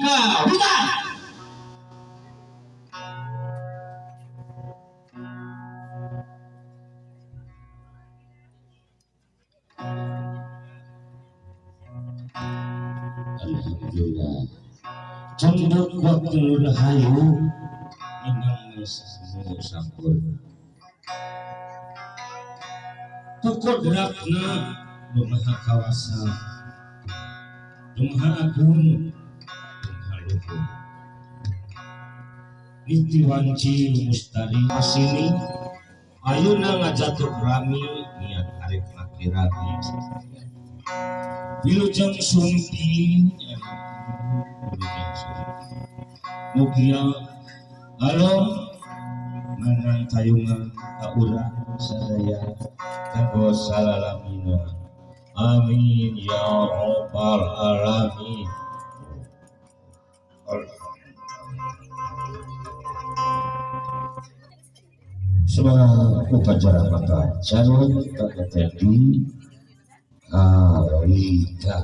Kawitan. Alhamdulillah. Cendek waktu rahayu minang sampurna. Ku kodratna nu maha kawasa, nu maha agung, nu maha luhur. Niti wanci mustari sini ayeuna ngajatuk rami niat arek maki rabi. Wilujeng sumping, wilujeng sumping. Mugia alo manang tayungan ka urang sadaya kanggo salalamina. Amin ya rabbal alamin. Semangat upacara maka calon terjadi harita.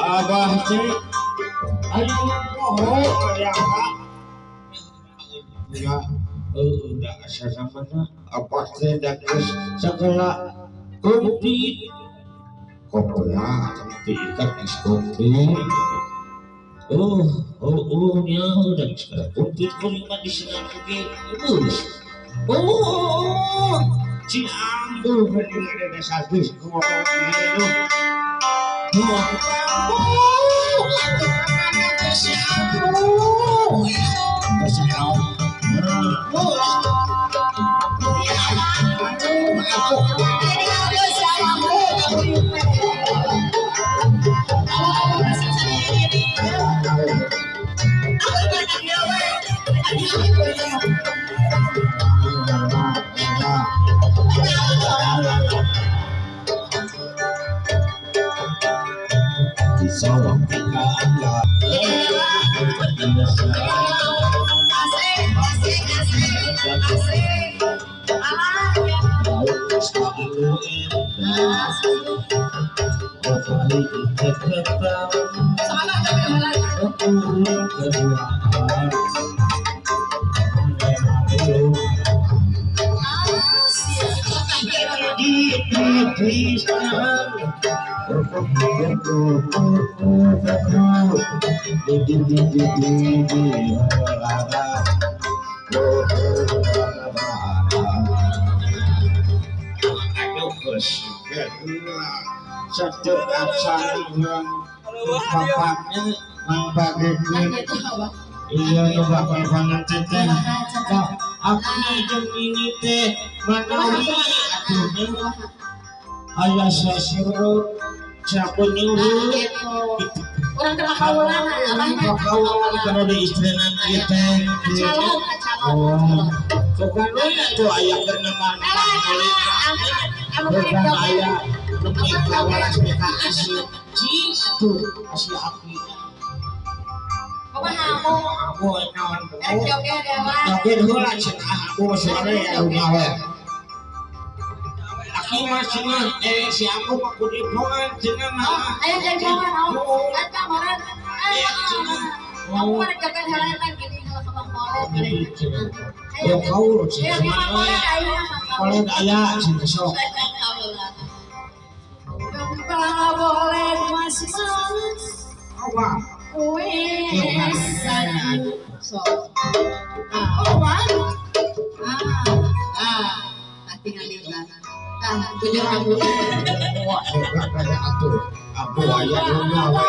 Abah teh ayo poho aya ya udah asa samana apa teh da geus sagala komplit kopola diikat geus komplit. Oh oh oh nya udah segala komplit kuring mah disenang oge geus. Oh si ambu mending ada sagus kumaha ieu. Iya nu bakal banget teh. Aku jeung ini teh manawi atuh aya sasirut sapenyuruh urang teh kaulan abah kaulan kana di istrina ieu teh. Calon calon. Bukan we atuh aya keur nemang Anu aya nepi kawalas ka asih cing atuh asih aki. Kumaha aku? Aku naon? Joget dewa. Joget heula cenah aku sore rumah we. Aki mah cenah si aku mah kudu dipongan cenah mah. Aya jajangan naon? Eta meureun. Aku mah joget heula kan gini kalau sama boleh gini. Yo kaul cenah. Boleh aya. Boleh aya cenah sok. Boleh mas mas. Apa? Wes so. Ah, oh, ah, ah, tinggal lah. Ah, bujur aku. Wah, hebat atuh. Aku aya dunya we.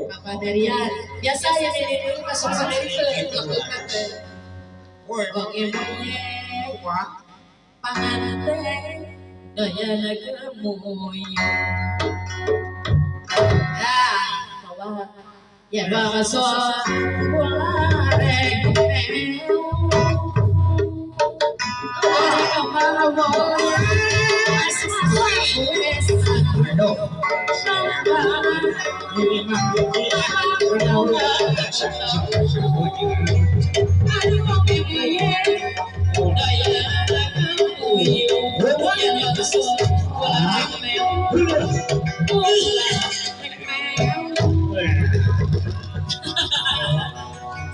Bapak Darian, biasa ya ini dulu masuk sendiri ke wong emangnya panganten daya gemuyu. Ah, bawa ya bakso bolare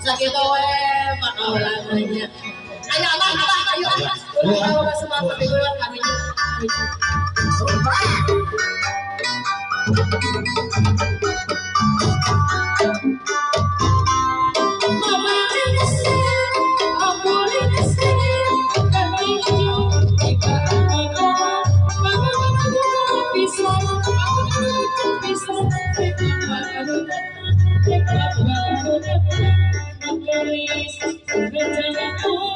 Sakit we makaulannya. Ayo abah, abah, ayo abah. Ulah bawa semua pemigulan kaminya. Thank you.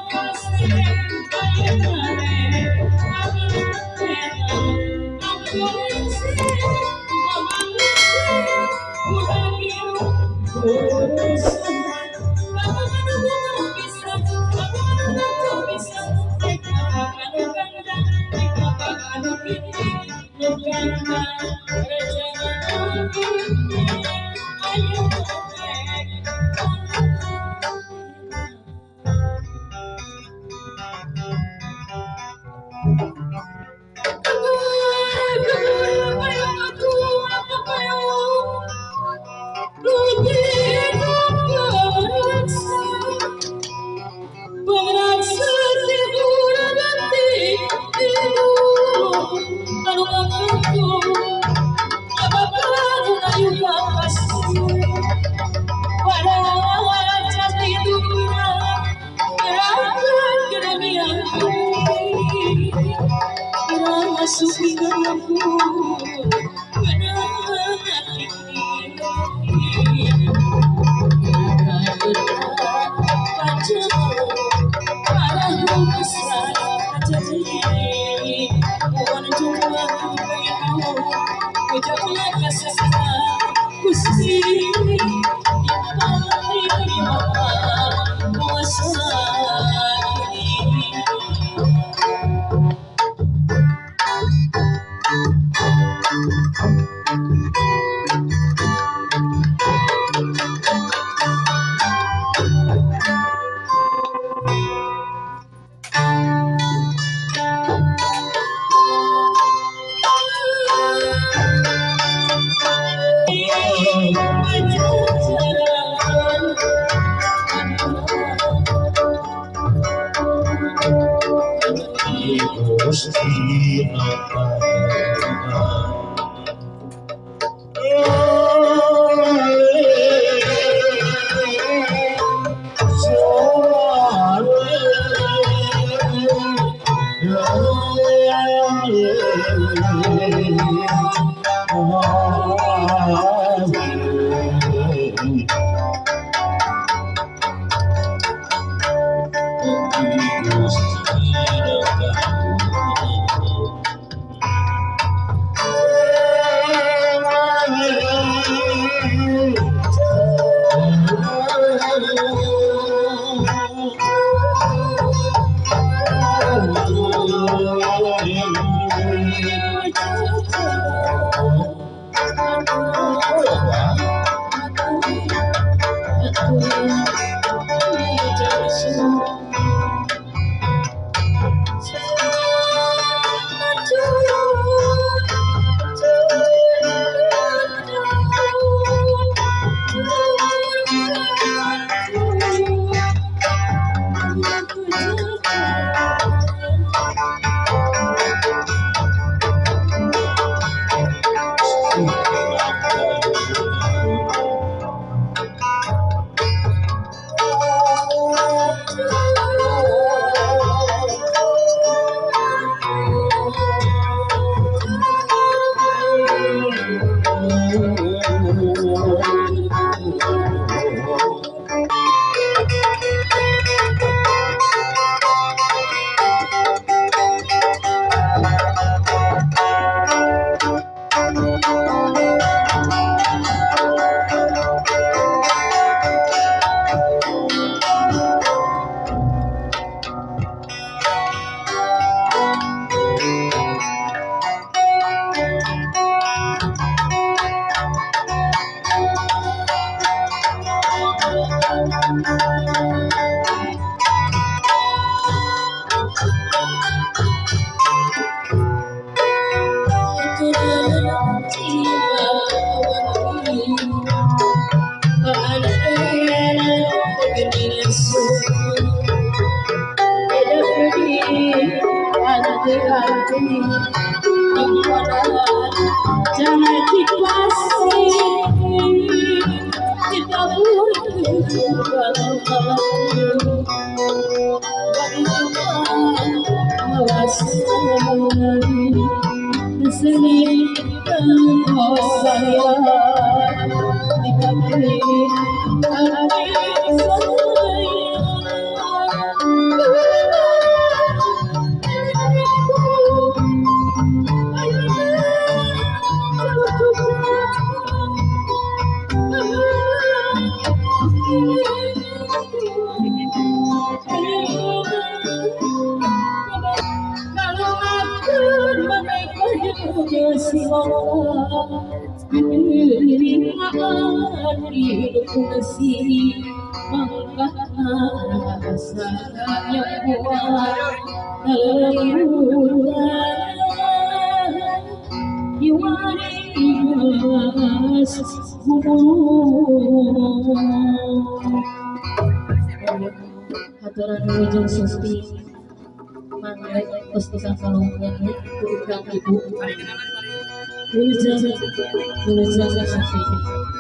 Haturan wilujeng Susti mangga tos disakalongkeun ku urang ibu. Wilujeng wilujeng Susti,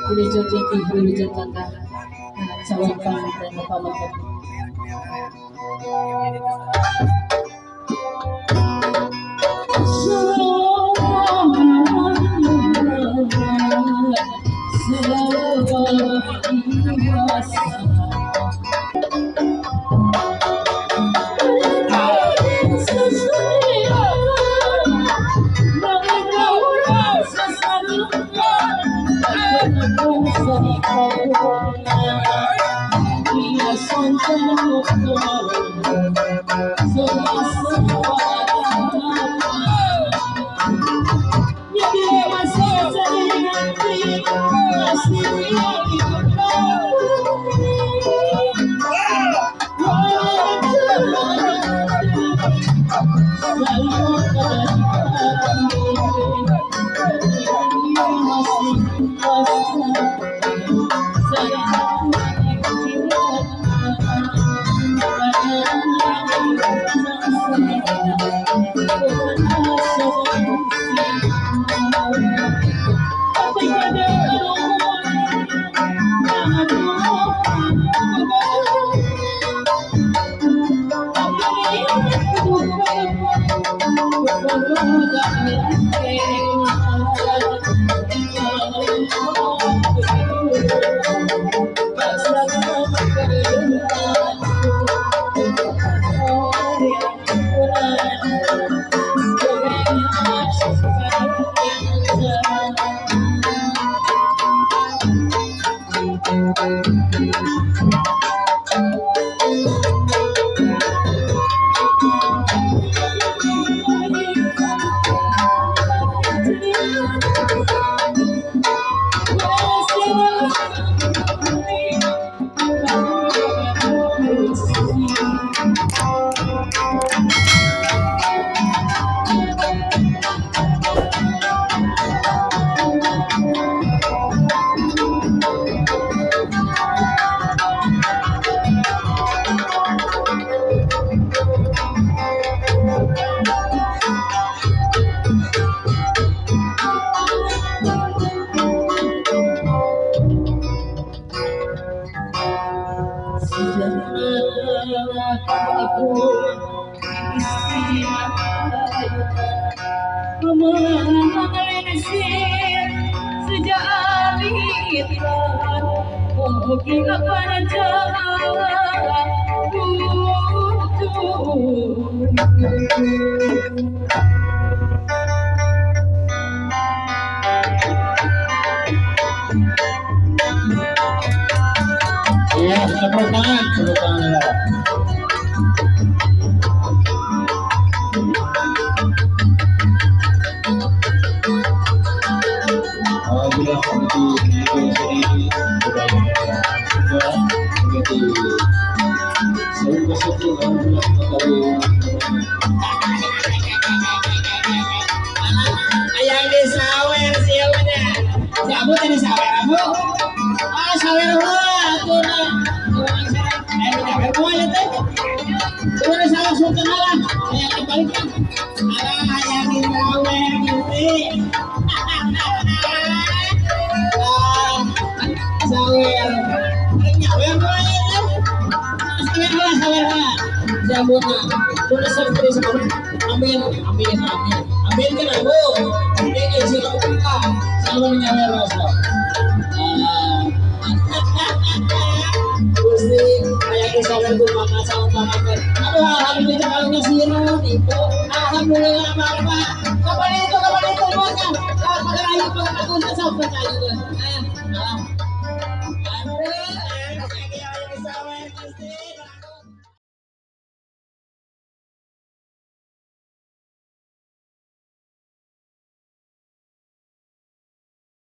wilujeng Titi, wilujeng Kakak. Salam pamit dan pamit. Iya, tepuk tangan lah. Alhamdulillah kami di budaya Sunda menjadi satu alhamdulillah dari ayang di sawer siapa Abu tadi sawer abu ah sawer heula atuh na ayo nyawer moal teh kudu salah sultan alah hayang dibalikan alah hayang di sawer gitu sawer nyawer moal teh sawer heula sawer heula jambuna kudu sampai amin amin amin amin kan abu ini sila buka selalu nyawer rasa Gusti kayak disawer ku maka sama pamakan aduh alhamdulillah kalau nasiru itu alhamdulillah bapak kapan itu bosnya kapan ayo kapan aku sampai ayo